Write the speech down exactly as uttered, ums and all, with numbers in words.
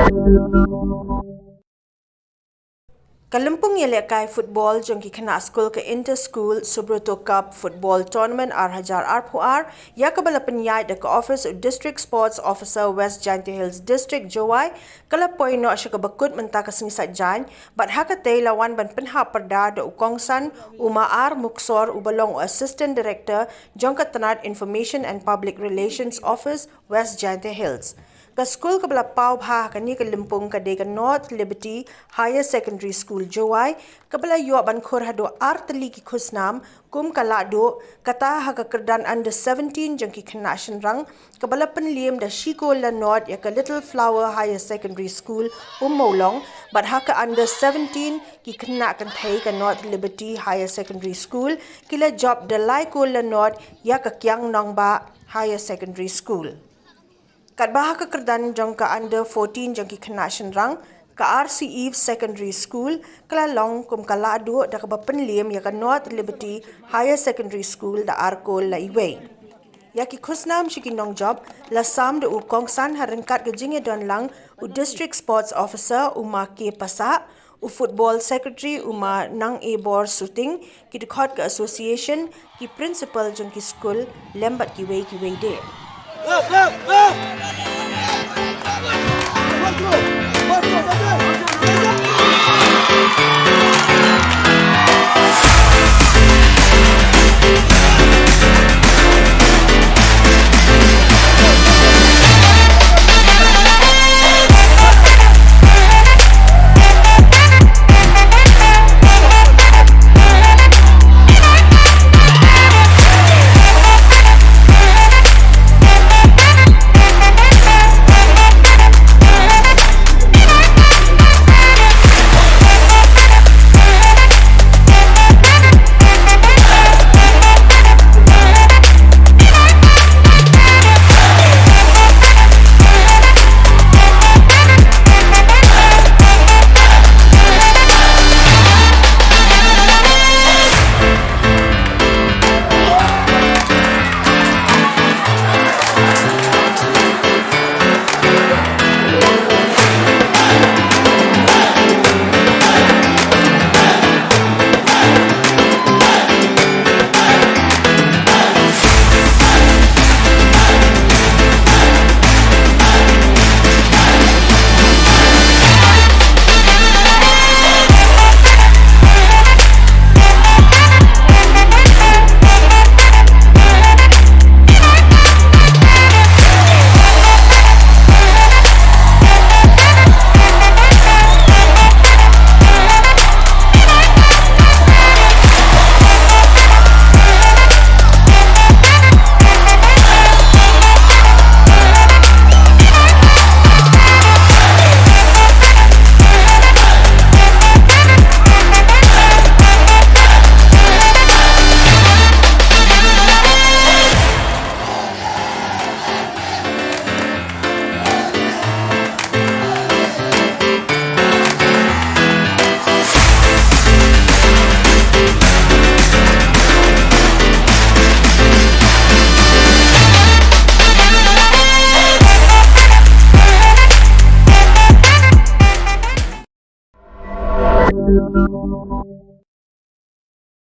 Ka lympung ïalehkai football jong ki khynnah skul ka Inter School Subroto Cup Football Tournament ar hajar arphew ar, ïa kaba la pynïaid da ka office u District Sports Officer West Jaintia Hills District Jowai, ka la poi noh sha kaba kut mynta ka sngi Saitjaiñ, bad ha katei la wan ban pynhap pyrda da u Kongsan, u Ma R Muksor, uba long u Assistant Director jong ka tnad Information and Public Relations Office, West Jaintia Hills. Ka skul kaba la paw bha ha kane ka lympung ka dei ka North Liberty Higher Secondary School Jowai, kaba la ïoh ban khur haduh ar tylli ki khusnam kum ka lahduh, kata ha ka kyrdan under seventeen jong ki khynnah shynrang, kaba la pynliem da shi kol la nod ïa ka Little Flower Higher Secondary School, Ummawlong, bad ha ka under seventeen ki khynnah kynthei ka North Liberty Higher Secondary School, ki la jop da lai kol la nod ïa ka Kiang Nangbah Higher Secondary School. Katba ha ka kyrdan jong ka under fourteen jong ki khynnah shynrang, ka R C Eve Secondary School ka la long kum ka lahduh da kaba pynliem ïa ka North Liberty Higher Secondary School da ar kol la iwei. Ïa ki khusnam sha ki nongjop la sam da u Kongsan ha ryngkat ka jingïadon lang u District Sports Officer u Ma K Passah, u Football Secretary u Ma Nang Ebor Suting, ki dkhot ka association, ki principal jong ki skul, lem bad kiwei kiwei de.